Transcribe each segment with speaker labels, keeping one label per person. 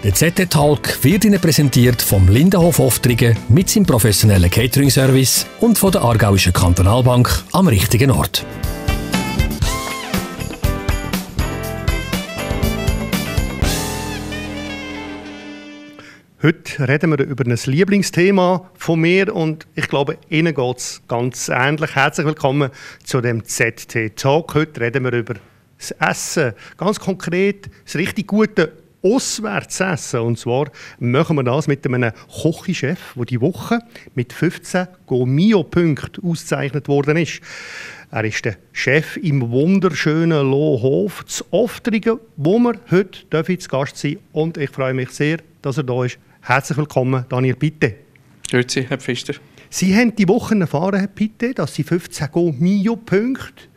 Speaker 1: Der ZT Talk wird Ihnen präsentiert vom Lindenhof Oftringen mit seinem professionellen Catering-Service und von der Aargauischen Kantonalbank am richtigen Ort.
Speaker 2: Heute reden wir über ein Lieblingsthema von mir und ich glaube, Ihnen geht es ganz ähnlich. Herzlich willkommen zu dem ZT Talk. Heute reden wir über das Essen. Ganz konkret das richtig gute Auswärtsessen. Und zwar machen wir das mit einem Kochchef, der die Woche mit 15 Go-Mio-Punkten ausgezeichnet worden ist. Er ist der Chef im wunderschönen Lohhof zu Oftringen, wo wir heute zu Gast sein dürfen. Und ich freue mich sehr, dass er da ist. Herzlich willkommen, Daniel Pitte.
Speaker 3: Grüezi, Herr Pfister.
Speaker 2: Sie haben die Woche erfahren, Herr Pitte, dass Sie 15 Go-Mio-Punkte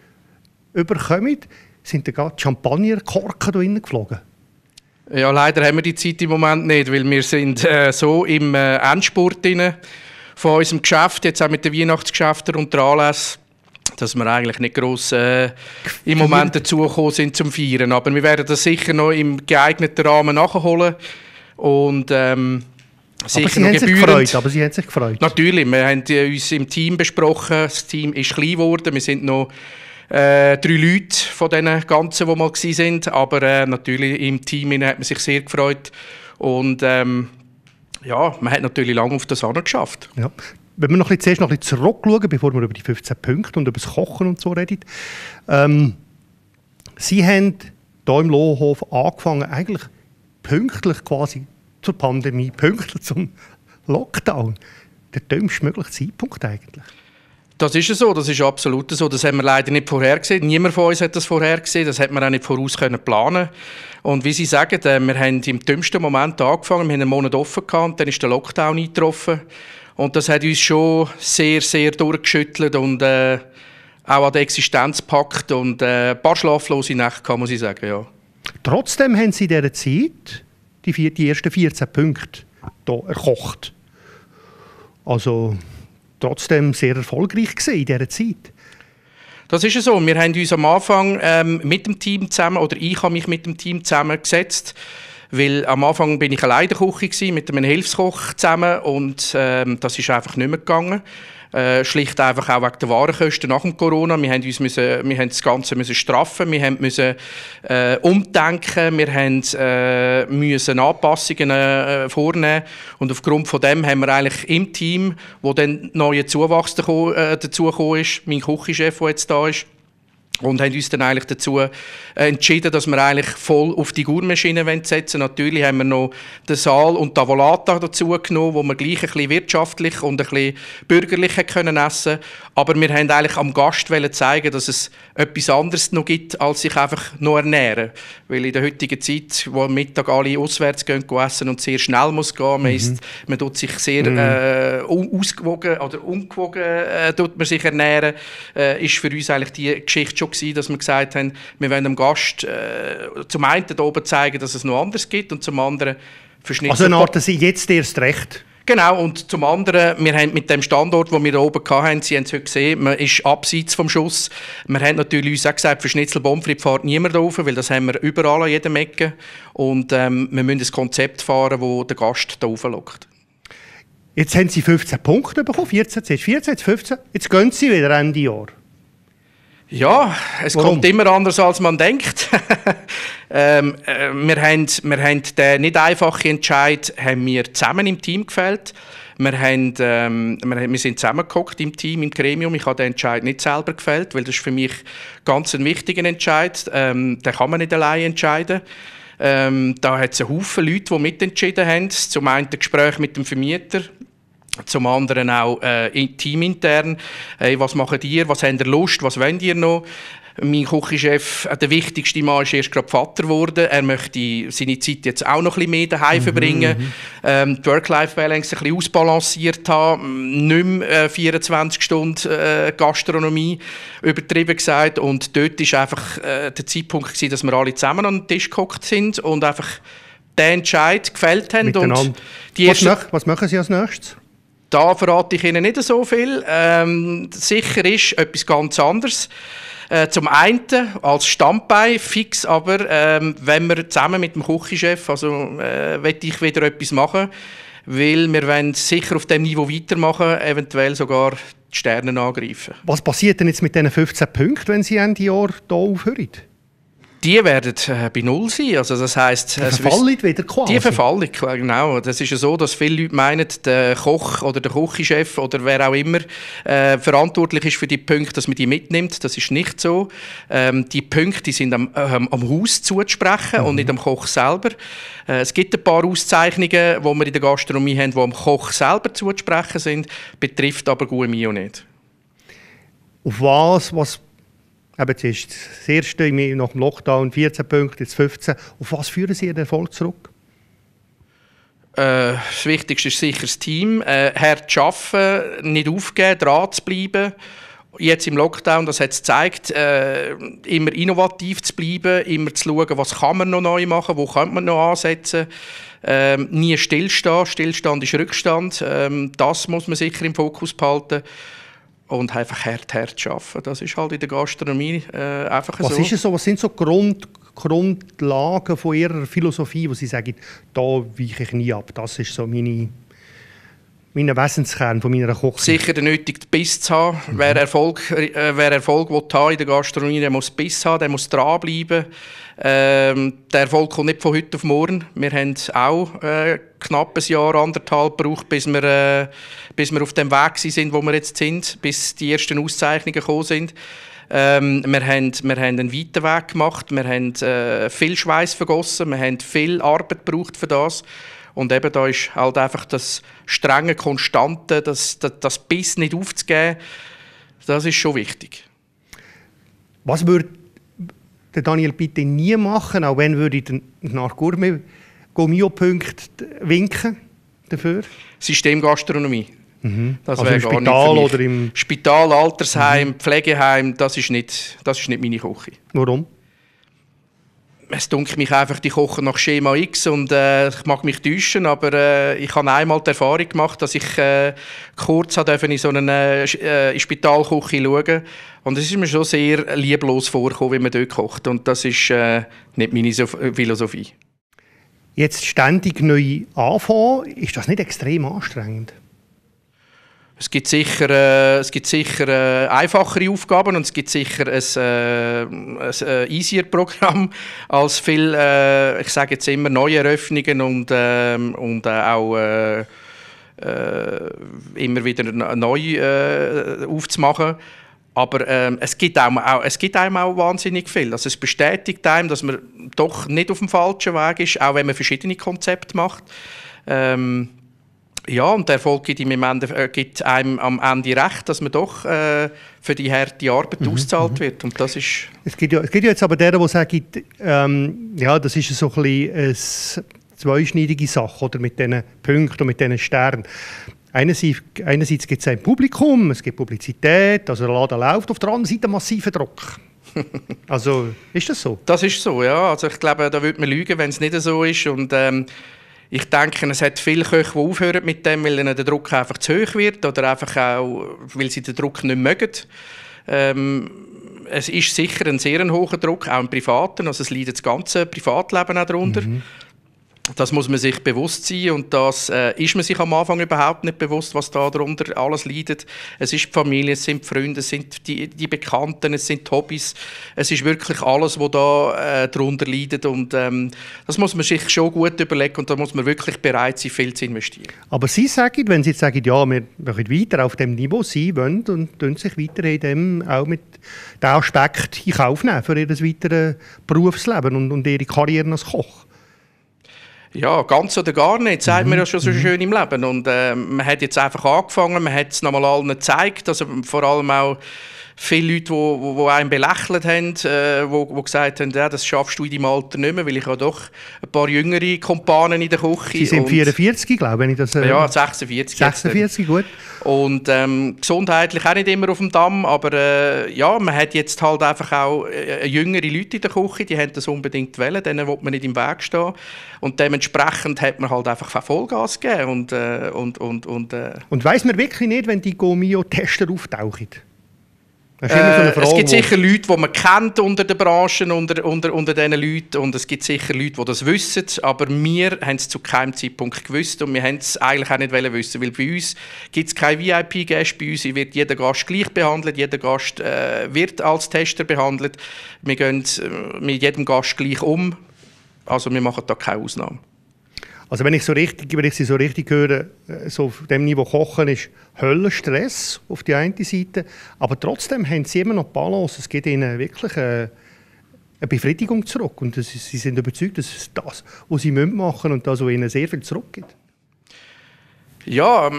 Speaker 2: bekommen. Sind da gerade Champagnerkorken da drinnen geflogen?
Speaker 3: Ja, leider haben wir die Zeit im Moment nicht, weil wir sind so im Endspurt von unserem Geschäft, jetzt auch mit den Weihnachtsgeschäften und der Anlässe, dass wir eigentlich nicht gross im Moment dazugekommen sind zum Feiern. Aber wir werden das sicher noch im geeigneten Rahmen nachholen. Und
Speaker 2: aber Sie haben sich gefreut.
Speaker 3: Natürlich, wir haben uns im Team besprochen. Das Team ist klein geworden. Wir sind noch 3 Leute von den ganzen, die mal waren. Aber natürlich im Team hat man sich sehr gefreut. Und ja, man hat natürlich lange auf das geschafft. Ja.
Speaker 2: Wenn wir zuerst noch ein bisschen zurückschauen, bevor wir über die 15 Punkte und über das Kochen und so reden. Sie haben hier im Lohhof angefangen, eigentlich pünktlich quasi zur Pandemie, pünktlich zum Lockdown. Der dümmste mögliche Zeitpunkt eigentlich.
Speaker 3: Das ist so, das ist absolut so. Das haben wir leider nicht vorhergesehen. Niemand von uns hat das vorhergesehen. Das hat man auch nicht voraus planen. Und wie Sie sagen, wir haben im dümmsten Moment angefangen. Wir haben einen Monat offen gehabt und dann ist der Lockdown eingetroffen. Und das hat uns schon sehr, sehr durchgeschüttelt und auch an die Existenz gepackt und ein paar schlaflose Nächte gehabt, muss ich sagen, ja.
Speaker 2: Trotzdem haben Sie in dieser Zeit die ersten 14 Punkte hier erkocht. Also trotzdem sehr erfolgreich gewesen in dieser Zeit.
Speaker 3: Das ist so. Wir haben uns am Anfang mit dem Team zusammen, oder ich habe mich mit dem Team zusammengesetzt, weil am Anfang bin ich alleine in der Küche mit einem Hilfskoch zusammen und das ist einfach nicht mehr gegangen. Schlicht einfach auch wegen der Warenkosten nach dem Corona. Wir haben das Ganze müssen straffen, wir müssen umdenken, wir müssen Anpassungen vornehmen und aufgrund von dem haben wir eigentlich im Team, wo dann neuer Zuwachs dazugekommen ist, mein Küchenchef, der jetzt da ist, und haben uns dann eigentlich dazu entschieden, dass wir eigentlich voll auf die Gourmetmaschine setzen wollen. Natürlich haben wir noch den Saal und die Tavolata dazu genommen, wo wir gleich ein bisschen wirtschaftlich und ein bisschen bürgerlich können essen. Aber wir wollten eigentlich am Gast zeigen, dass es etwas anderes noch gibt, als sich einfach nur ernähren. Weil in der heutigen Zeit, wo am Mittag alle auswärts gehen essen und sehr schnell muss gehen, man tut sich sehr ausgewogen oder ungewogen tut man sich ernähren, ist für uns eigentlich die Geschichte schon gewesen, dass wir gesagt haben, wir wollen dem Gast zum einen da oben zeigen, dass es noch anders gibt und zum anderen verschnitten.
Speaker 2: Also eine Art, dass Sie jetzt erst recht.
Speaker 3: Genau, und zum anderen, wir haben mit dem Standort, den wir da oben hatten, Sie haben es heute gesehen, man ist abseits vom Schuss. Wir haben natürlich uns auch gesagt, für Schnitzel Pommes fährt niemand rauf, weil das haben wir überall an jedem Ecke. Und wir müssen ein Konzept fahren, das den Gast da rauflockt.
Speaker 2: Jetzt haben Sie 15 Punkte bekommen, 14, jetzt 14, jetzt 15. Jetzt gehen Sie wieder Ende Jahr.
Speaker 3: Ja, es kommt immer anders, als man denkt. Wir haben den nicht einfachen Entscheid haben wir zusammen im Team gefällt. Wir sind zusammengehockt im Team, im Gremium. Ich habe den Entscheid nicht selber gefällt, weil das ist für mich ganz ein wichtiger Entscheid. Den kann man nicht alleine entscheiden. Da hat es einen Haufen Leute, die mitentschieden haben. Zum einen das Gespräch mit dem Vermieter, zum anderen auch teamintern. Hey, was macht ihr? Was habt ihr Lust? Was wollt ihr noch? Mein Küchenchef, der wichtigste Mann, ist erst gerade Vater geworden. Er möchte seine Zeit jetzt auch noch ein bisschen mehr daheim verbringen. Die Work-Life-Balance ein bisschen ausbalanciert haben. Nicht mehr 24 Stunden Gastronomie, übertrieben gesagt. Und dort war einfach der Zeitpunkt gewesen, dass wir alle zusammen an den Tisch gehockt sind und einfach den Entscheid gefällt haben. Und
Speaker 2: was machen Sie als nächstes?
Speaker 3: Da verrate ich Ihnen nicht so viel. Sicher ist etwas ganz anderes. Zum einen als Standbein fix, aber wenn wir zusammen mit dem Küchenchef, also will ich wieder etwas machen, weil wir wollen sicher auf dem Niveau weitermachen, eventuell sogar die Sterne angreifen.
Speaker 2: Was passiert denn jetzt mit diesen 15 Punkten, wenn Sie Ende Jahr hier aufhören?
Speaker 3: Die werden bei Null sein. Also das heisst,
Speaker 2: die verfallen wieder quasi?
Speaker 3: Die verfallen, genau. Das ist ja so, dass viele Leute meinen, der Koch oder der Küchenchef oder wer auch immer verantwortlich ist für die Punkte, dass man die mitnimmt. Das ist nicht so. Die Punkte die sind am Haus zuzusprechen und nicht am Koch selber. Es gibt ein paar Auszeichnungen, die wir in der Gastronomie haben, die am Koch selber zuzusprechen sind, betrifft aber Guemio nicht.
Speaker 2: Auf was eben, jetzt ist das erste nach dem Lockdown 14 Punkte, jetzt 15. Auf was führen Sie den Erfolg zurück?
Speaker 3: Das Wichtigste ist sicher das Team. Hart zu arbeiten, nicht aufgeben, dran zu bleiben. Jetzt im Lockdown, das hat es gezeigt, immer innovativ zu bleiben, immer zu schauen, was kann man noch neu machen, wo kann man noch ansetzen. Nie stillstehen. Stillstand ist Rückstand. Das muss man sicher im Fokus behalten. Und einfach hart arbeiten. Das ist halt in der Gastronomie einfach so.
Speaker 2: Was ist es so? Was sind so Grundlagen von Ihrer Philosophie, wo Sie sagen, da weiche ich nie ab? Das ist so mein Wesenskern von meiner Kochküche.
Speaker 3: Sicher den nötigen Biss zu haben. Wer Erfolg will haben in der Gastronomie, der muss Biss haben, der muss dranbleiben. Der Erfolg kommt nicht von heute auf morgen. Wir haben auch knapp ein Jahr, 1,5 gebraucht, bis wir auf dem Weg sind, wo wir jetzt sind, bis die ersten Auszeichnungen gekommen sind. Wir haben einen weiten Weg gemacht, wir haben viel Schweiß vergossen, wir haben viel Arbeit gebraucht für das. Und eben da ist halt einfach das strenge, konstante, das Biss nicht aufzugeben, das ist schon wichtig.
Speaker 2: Was würde Daniel bitte nie machen, auch wenn würde ich nach Guemio-Punkte winken dafür?
Speaker 3: Systemgastronomie. Das
Speaker 2: also im
Speaker 3: gar
Speaker 2: Spital
Speaker 3: nicht
Speaker 2: oder im
Speaker 3: Spital, Altersheim, Pflegeheim, das ist nicht meine Küche.
Speaker 2: Warum?
Speaker 3: Es dunkelt mich einfach, die kochen nach Schema X und ich mag mich täuschen, aber ich habe einmal die Erfahrung gemacht, dass ich kurz in so eine Spitalküche schauen und es ist mir schon sehr lieblos vorgekommen, wie man dort kocht und das ist nicht meine Philosophie.
Speaker 2: Jetzt ständig neu anfangen, ist das nicht extrem anstrengend?
Speaker 3: Es gibt sicher einfachere Aufgaben und es gibt sicher ein easier Programm als viele, ich sage jetzt immer, neue Eröffnungen und auch immer wieder neu aufzumachen. Aber es gibt einem auch wahnsinnig viel. Also es bestätigt einem, dass man doch nicht auf dem falschen Weg ist, auch wenn man verschiedene Konzepte macht. Ja, und der Erfolg gibt einem am Ende recht, dass man doch für die harte Arbeit ausgezahlt wird. Und das ist
Speaker 2: es gibt ja jetzt aber die sagen, ja, das ist so ein bisschen eine zweischneidige Sache, oder, mit diesen Punkten und mit diesen Sternen. Einerseits gibt es ein Publikum, es gibt Publizität, also der Laden läuft, auf der anderen Seite massiver Druck. Also, ist das so?
Speaker 3: Das ist so, ja. Also ich glaube, da würde man lügen, wenn es nicht so ist. Und ich denke, es hat viele Köche, die aufhören mit dem, weil ihnen der Druck einfach zu hoch wird oder einfach auch, weil sie den Druck nicht mögen. Es ist sicher ein sehr hoher Druck, auch im Privaten. Also es leidet das ganze Privatleben auch darunter. Das muss man sich bewusst sein und das ist man sich am Anfang überhaupt nicht bewusst, was da darunter alles leidet. Es ist die Familie, es sind die Freunde, es sind die Bekannten, es sind die Hobbys. Es ist wirklich alles, was da darunter leidet und das muss man sich schon gut überlegen und da muss man wirklich bereit sein, viel zu investieren.
Speaker 2: Aber Sie sagen, wenn Sie jetzt sagen, ja, wir möchten weiter auf dem Niveau sein wollen und sich weiter in dem auch mit diesem Aspekt in Kauf nehmen für ihr weiteres Berufsleben und ihre Karriere als Koch.
Speaker 3: Ja, ganz oder gar nicht, sagt man ja schon so schön im Leben. Und man hat jetzt einfach angefangen, man hat es nochmal allen gezeigt, also vor allem auch viele Leute, die einen belächelt haben, die gesagt haben, ja, das schaffst du in deinem Alter nicht mehr, weil ich habe doch ein paar jüngere Kumpanen in der Küche.
Speaker 2: Sie sind 44, glaube ich.
Speaker 3: Ja, 46.
Speaker 2: 46, gut.
Speaker 3: Und gesundheitlich auch nicht immer auf dem Damm, aber ja, man hat jetzt halt einfach auch jüngere Leute in der Küche, die haben das unbedingt wollen, denen will man nicht im Weg stehen. Und dementsprechend hat man halt einfach Vollgas gegeben. Und
Speaker 2: weiss man wirklich nicht, wenn die Guemio-Tester auftauchen? Das ist immer so eine Frage,
Speaker 3: es gibt sicher Leute, die man kennt unter den Branchen, unter diesen Leuten, und es gibt sicher Leute, die das wissen, aber wir haben es zu keinem Zeitpunkt gewusst und wir haben es eigentlich auch nicht wissen, weil bei uns gibt es keine VIP-Gäste, bei uns wird jeder Gast gleich behandelt, jeder Gast wird als Tester behandelt, wir gehen mit jedem Gast gleich um, also wir machen da keine Ausnahme.
Speaker 2: Also wenn ich Sie so richtig höre, so auf dem Niveau kochen ist Höllenstress auf die eine Seite, aber trotzdem haben Sie immer noch Balance. Es gibt Ihnen wirklich eine Befriedigung zurück und Sie sind überzeugt, dass es das, was Sie machen müssen und das, was Ihnen sehr viel zurückgibt.
Speaker 3: Ja,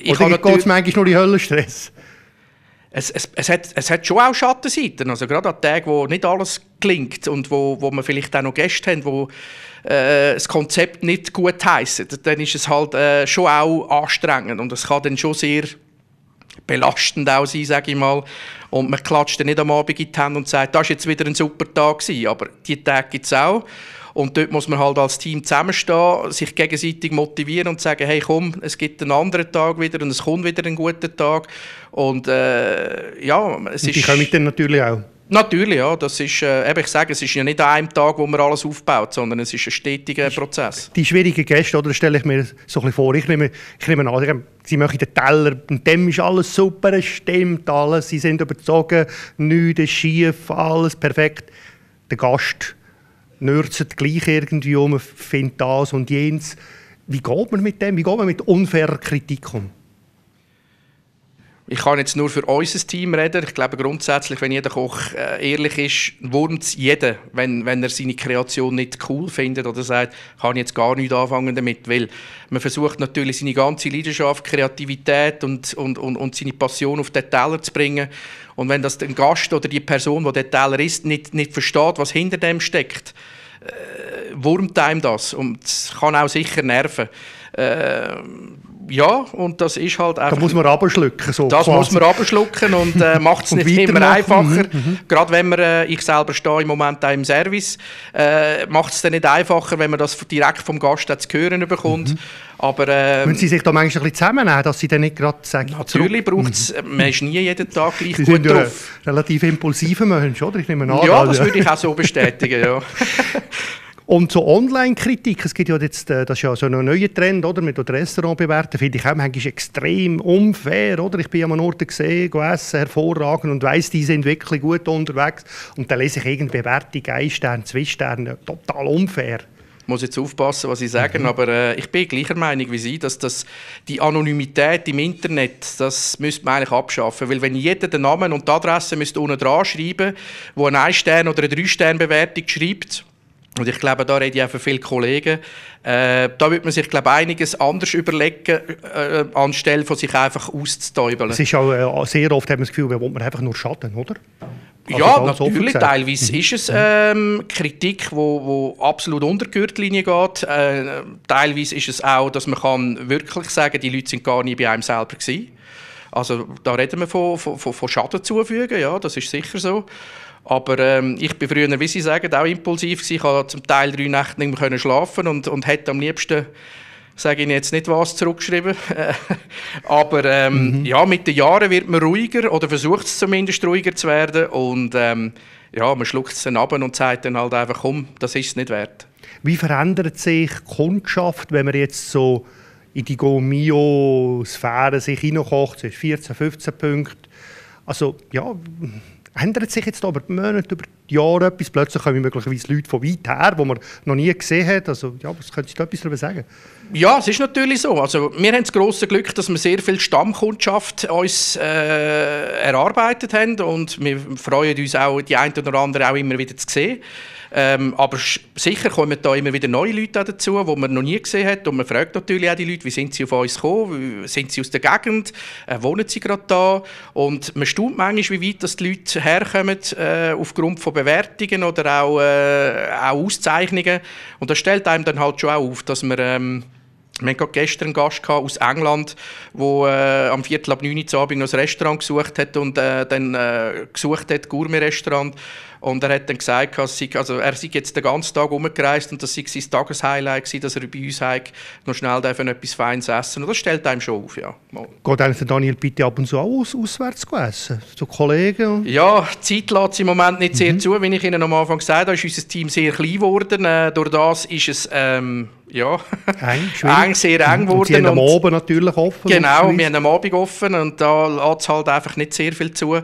Speaker 3: ich
Speaker 2: oder geht es manchmal nur in Höllenstress?
Speaker 3: Es hat schon auch Schattenseiten. Also gerade an Tagen, wo nicht alles gelingt und wo man vielleicht auch noch Gäste haben, wo das Konzept nicht gut heissen, dann ist es halt schon auch anstrengend und es kann dann schon sehr belastend auch sein, sage ich mal. Und man klatscht dann nicht am Abend in die Hände und sagt, das war jetzt wieder ein super Tag gewesen. Aber diese Tage gibt es auch. Und dort muss man halt als Team zusammenstehen, sich gegenseitig motivieren und sagen, hey komm, es gibt einen anderen Tag wieder und es kommt wieder ein guter Tag. Und ja, es ist...
Speaker 2: Die kommen dann natürlich auch.
Speaker 3: Natürlich, ja. Das ist, ich sage, es ist ja nicht an einem Tag, wo man alles aufbaut, sondern es ist ein stetiger Prozess. Die
Speaker 2: schwierigen Gäste, oder, stelle ich mir so ein bisschen vor. Ich nehme an, Sie machen den Teller, und dem ist alles super, es stimmt alles, Sie sind überzogen, nichts ist schief, alles perfekt. Der Gast nürzet gleich irgendwie um, findet das und jenes. Wie geht man mit dem? Wie geht man mit unfairer Kritik um?
Speaker 3: Ich kann jetzt nur für unser Team reden. Ich glaube grundsätzlich, wenn jeder Koch ehrlich ist, wurmt es jeden, wenn er seine Kreation nicht cool findet oder sagt, kann ich jetzt gar nichts anfangen damit. Weil man versucht natürlich seine ganze Leidenschaft, Kreativität und seine Passion auf den Teller zu bringen. Und wenn das der Gast oder die Person, die den Teller isst, nicht versteht, was hinter dem steckt, wurmt einem das. Und es kann auch sicher nerven. Ja, und das ist halt einfach...
Speaker 2: Da muss man runterschlucken. So
Speaker 3: das
Speaker 2: quasi.
Speaker 3: Muss man runterschlucken und macht es nicht immer einfacher. Gerade wenn man, ich selber stehe im Moment auch im Service, macht es dann nicht einfacher, wenn man das direkt vom Gast zu hören bekommt. Aber,
Speaker 2: müssen Sie sich da manchmal ein bisschen zusammennehmen, dass Sie dann nicht gerade sagen...
Speaker 3: Natürlich braucht es... Man ist nie jeden Tag gleich
Speaker 2: Sie
Speaker 3: gut
Speaker 2: sind
Speaker 3: drauf.
Speaker 2: Ein relativ impulsiver Mensch, oder? Ich nehme an.
Speaker 3: Ja, das würde ich auch so bestätigen, ja.
Speaker 2: Und so Online-Kritik, es gibt ja jetzt, das ist ja so ein neuer Trend, oder? Mit den Restaurants bewerten, finde ich auch manchmal extrem unfair, oder? Ich bin an einem Ort gesehen, essen, hervorragend und weiss, die sind wirklich gut unterwegs. Und dann lese ich irgendeine Bewertung, 1 Stern, 2 Sterne, total unfair.
Speaker 3: Ich muss jetzt aufpassen, was ich sage, aber ich bin gleicher Meinung wie Sie, dass die Anonymität im Internet, das müsste man eigentlich abschaffen, weil wenn jeder den Namen und die Adresse müsste unten dran schreiben, wo eine 1 Stern oder eine 3 Stern Bewertung schreibt, und ich glaube, da rede ich auch für viele Kollegen, da würde man sich, glaube ich, einiges anders überlegen, anstelle von sich einfach auszutäubeln.
Speaker 2: Es ist auch sehr oft, hat man das Gefühl, man will man einfach nur schaden, oder? Also
Speaker 3: ja, natürlich. Teilweise ist es Kritik, die absolut unter die Gürtellinie geht. Teilweise ist es auch, dass man wirklich sagen kann, die Leute sind gar nie bei einem selber gewesen. Also da reden wir von Schaden zufügen, ja, das ist sicher so. Aber ich bin früher, wie Sie sagen, auch impulsiv gewesen. Ich konnte zum Teil 3 Nächte nicht mehr schlafen und hätte am liebsten, sage ich jetzt nicht was, zurückgeschrieben. Aber ja, mit den Jahren wird man ruhiger oder versucht es zumindest ruhiger zu werden. Und ja, man schluckt es dann ab und sagt dann halt einfach, komm, das ist es nicht wert.
Speaker 2: Wie verändert sich die Kundschaft, wenn man jetzt so in die Go-Mio-Sphäre sich hineinkocht? Es ist 14, 15 Punkte. Also, ja... Ändert sich jetzt über die Monate, über die Jahre etwas? Plötzlich kommen möglicherweise Leute von weit her, die man noch nie gesehen hat. Also, ja, was könntest du etwas darüber sagen? Ja,
Speaker 3: es ist natürlich so. Also, wir haben das grosse Glück, dass wir sehr viel Stammkundschaft uns erarbeitet haben. Und wir freuen uns auch, die einen oder anderen auch immer wieder zu sehen. Aber sicher kommen da immer wieder neue Leute dazu, die man noch nie gesehen hat. Und man fragt natürlich auch die Leute, wie sind sie auf uns gekommen? Sind sie aus der Gegend? Wohnen sie gerade da? Und man staunt manchmal, wie weit die Leute herkommen, aufgrund von Bewertungen oder auch Auszeichnungen. Und das stellt einem dann halt schon auch auf, dass wir hatten gestern einen Gast aus England, der am 8:45 Uhr noch ein Restaurant gesucht hat und dann gesucht hat, Gourmet-Restaurant. Und er hat dann gesagt, er sei jetzt den ganzen Tag rumgereist und das sei sein Tageshighlight gewesen, dass er bei uns noch schnell etwas Feines essen. Und das stellt einem schon auf, ja. Mal.
Speaker 2: Geht eigentlich Daniel bitte ab und zu auch auswärts essen? Zu Kollegen?
Speaker 3: Ja, die Zeit lässt im Moment nicht sehr zu. Wie ich Ihnen am Anfang gesagt habe, ist unser Team sehr klein geworden. Durch das ist es
Speaker 2: sehr
Speaker 3: eng geworden.
Speaker 2: Und Sie haben am Abend natürlich offen.
Speaker 3: Genau, wir haben am Abend offen und da lässt es halt einfach nicht sehr viel zu.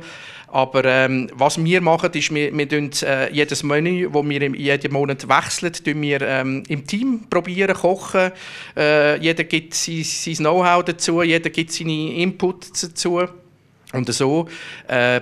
Speaker 3: Aber was wir machen, ist, wir tun jedes Menü, das wir jeden Monat wechseln, wir im Team probieren, kochen. Jeder gibt sein Know-how dazu, jeder gibt seine Input dazu. Und so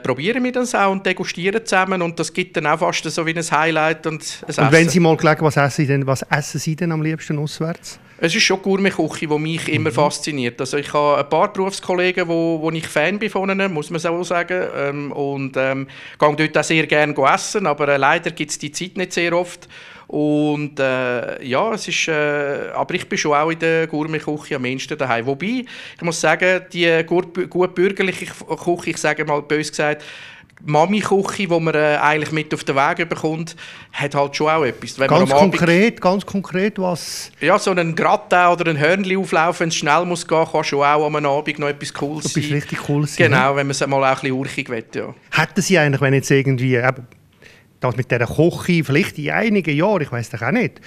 Speaker 3: probieren wir das auch und degustieren zusammen. Und das gibt dann auch fast so wie ein Highlight und ein Essen.
Speaker 2: Und wenn Sie mal gelegen, was essen Sie denn am liebsten auswärts?
Speaker 3: Es ist schon die Gourmet-Küche, die mich immer fasziniert. Also ich habe ein paar Berufskollegen, wo ich Fan bin von ihnen, muss man so sagen. Gehe dort auch sehr gerne essen, aber leider gibt es die Zeit nicht sehr oft. Und ja, es ist, aber ich bin schon auch in der Gourmet-Küche am ehesten daheim. Wobei, ich muss sagen, die gut bürgerliche Küche, ich sage mal bös gesagt, Mami-Küche, die man eigentlich mit auf den Weg bekommt, hat halt schon auch etwas. Wenn
Speaker 2: ganz konkret, was?
Speaker 3: Ja, so einen Gratin oder ein Hörnli-Auflauf, wenn es schnell muss gehen, kann schon auch am Abend noch etwas Cooles sein.
Speaker 2: Etwas richtig Cooles sein.
Speaker 3: Genau, wenn man es mal auch ein bisschen urchig will, ja.
Speaker 2: Hätten Sie eigentlich, wenn jetzt irgendwie das mit dieser Küche vielleicht in einigen Jahren, ich weiss doch auch nicht,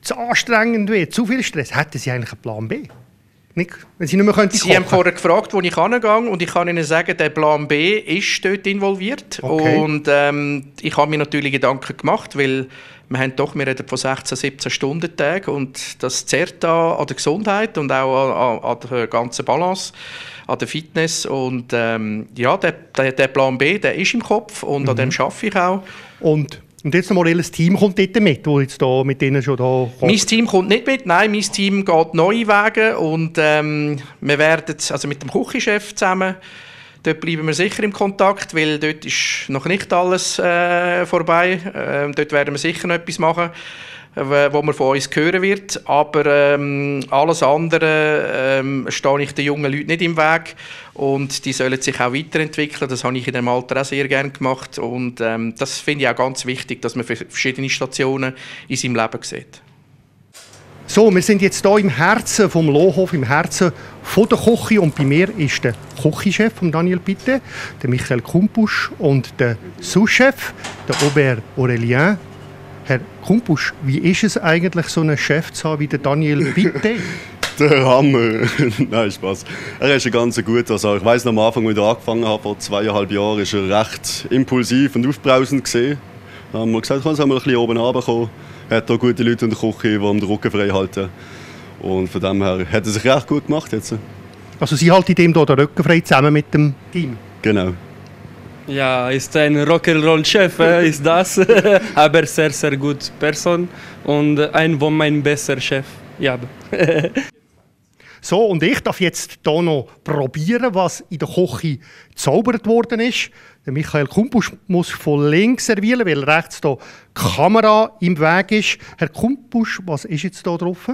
Speaker 2: zu anstrengend wird, zu viel Stress, hätten Sie eigentlich einen Plan B? Nicht, wenn Sie nicht mehr kochen.
Speaker 3: Sie haben vorher gefragt, wo ich hingehe, und ich kann Ihnen sagen, der Plan B ist dort involviert. Okay. Und ich habe mir natürlich Gedanken gemacht, weil wir reden von 16, 17 Stunden Tag und das zerrt an der Gesundheit und auch an der ganzen Balance, an der Fitness. Und ja, der Plan B, der ist im Kopf und an dem arbeite ich auch.
Speaker 2: Und jetzt noch mal, welches Team kommt dort mit, wo jetzt da mit denen schon da kommt?
Speaker 3: Mein Team kommt nicht mit, nein, mein Team geht neue Wege und wir werden, also mit dem Küchenchef zusammen, dort bleiben wir sicher im Kontakt, weil dort ist noch nicht alles vorbei. Dort werden wir sicher noch etwas machen, wo man von uns hören wird. Aber alles andere stehe ich den jungen Leuten nicht im Weg. Und die sollen sich auch weiterentwickeln. Das habe ich in dem Alter auch sehr gerne gemacht. Und das finde ich auch ganz wichtig, dass man verschiedene Stationen in seinem Leben sieht.
Speaker 2: So, wir sind jetzt hier im Herzen vom Lohhof, im Herzen von der Küche. Und bei mir ist der Küchenchef von Daniel Pitte, der Michael Kumpusch, und der Sous-Chef, der Aubert Aurélien. Herr Kumpusch, wie ist es eigentlich, so einen Chef zu haben wie der Daniel Pitte?
Speaker 4: Der Hammer. Nein, Spaß. Er ist ein ganz guter. Also ich weiss noch am Anfang, als ich angefangen habe, vor 2,5 Jahren, ist er recht impulsiv und aufbrausend gesehen. Dann haben wir gesagt, komm, sollen wir ein bisschen oben runterkommen. Er hat hier gute Leute in der Küche, die ihm den Rücken frei halten. Und von dem her hat er sich recht gut gemacht jetzt.
Speaker 2: Also Sie halten ihm hier den Rücken frei zusammen mit dem Team?
Speaker 4: Genau.
Speaker 5: Ja, ist ein Rock'n'Roll-Chef, ist das. Aber sehr, sehr gute Person und ein von meinen besten Chefs. Ja.
Speaker 2: So, und ich darf jetzt hier noch probieren, was in der Küche gezaubert worden ist. Der Michael Kumpusch muss von links servieren, weil rechts hier die Kamera im Weg ist. Herr Kumpusch, was ist jetzt hier drauf?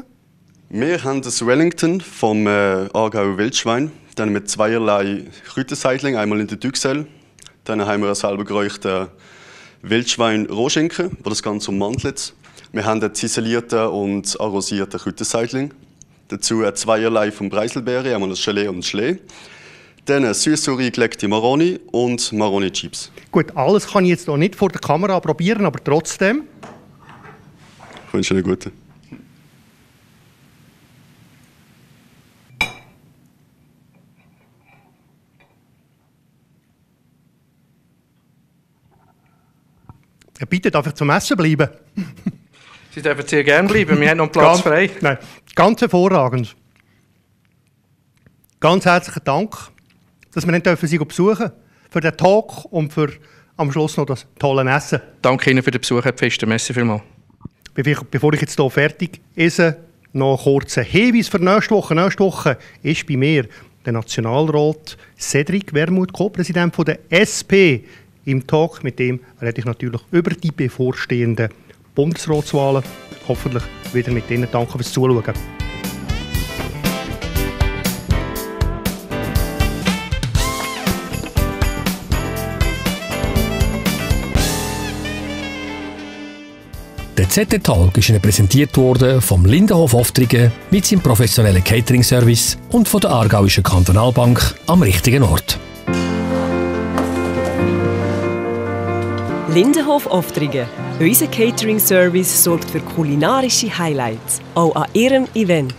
Speaker 4: Wir haben das Wellington vom Aargauer Wildschwein, dann mit zweierlei Kräuterseitling, einmal in der Duxelle. Dann haben wir einen selber geräucherten Wildschwein-Rohschinken, der das Ganze ummantelt. Wir haben einen ziselierten und arrosierten Kräuterseitling. Dazu zweierlei vom Preiselbeere, einmal das Gelee und das Gelee. Dann eine süß-sauer eingelegte Maroni und Maroni-Chips.
Speaker 2: Gut, alles kann ich jetzt hier nicht vor der Kamera probieren, aber trotzdem.
Speaker 4: Ich wünsche Ihnen einen guten.
Speaker 2: Ja, bitte, darf ich zum Essen bleiben?
Speaker 3: Sie dürfen sehr gerne bleiben, wir haben noch Platz frei.
Speaker 2: Nein, ganz hervorragend. Ganz herzlichen Dank, dass wir Sie besuchen dürfen. Für den Talk und für am Schluss noch das tolle Essen.
Speaker 3: Danke Ihnen für den Besuch, Herr Pfister. Merci vielmals.
Speaker 2: Bevor ich jetzt hier fertig esse, noch einen kurzen Hinweis für nächste Woche. Nächste Woche ist bei mir der Nationalrat Cedric Wermuth, Co-Präsident der SP. Im Talk mit dem rede ich natürlich über die bevorstehenden Bundesratswahlen. Hoffentlich wieder mit Ihnen. Danke fürs Zuschauen.
Speaker 1: ZT-Talk ist Ihnen präsentiert worden vom Lindenhof Oftringen mit seinem professionellen Catering-Service und von der Aargauischen Kantonalbank am richtigen Ort.
Speaker 6: Lindenhof Oftringen. Unser Catering-Service sorgt für kulinarische Highlights, auch an Ihrem Event.